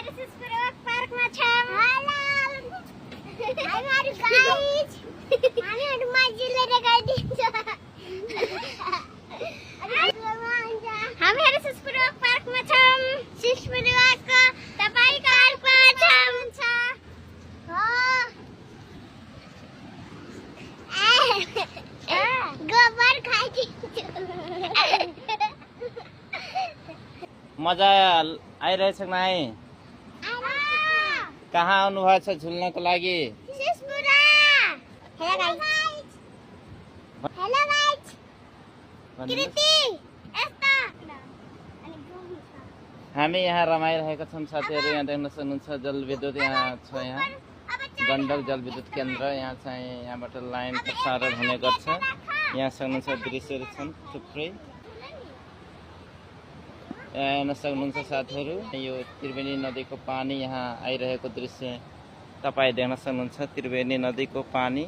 हामीहरु सुस्पुरा पार्कमा छौं। हामीहरु गाइस हामीहरु मजिले रेगाइदिन्छ। हामीहरु सुस्पुरा पार्कमा छौं। सुस्पुराको तपाईको पार्कमा छौं। गोबर खाइदिन्छ। मजा आइरहेछ कि नै? कहाँ आउनु भएको छ झुल्नको लागि? सुस्पुरा। Hello guys. Hello guys. कृति यस्ता हामी यहाँ रमाइरहेका छौँ साथीहरू। यहाँ देख्न सक्नुहुन्छ जलविद्युत यहाँ छ। यहाँ गण्डक जलविद्युत केन्द्र यहाँ चाहिँ यहाँबाट लाइन प्रसारण हुने गर्छ। यहाँ सक्नुहुन्छ दृश्यहरू छन् थुप्रै। हेर्न सक्नुहुन्छ साथीहरू यो त्रिवेणी नदीको पानी यहाँ आइरहेको दृश्य तपाईँ देख्न सक्नुहुन्छ। त्रिवेणी नदीको पानी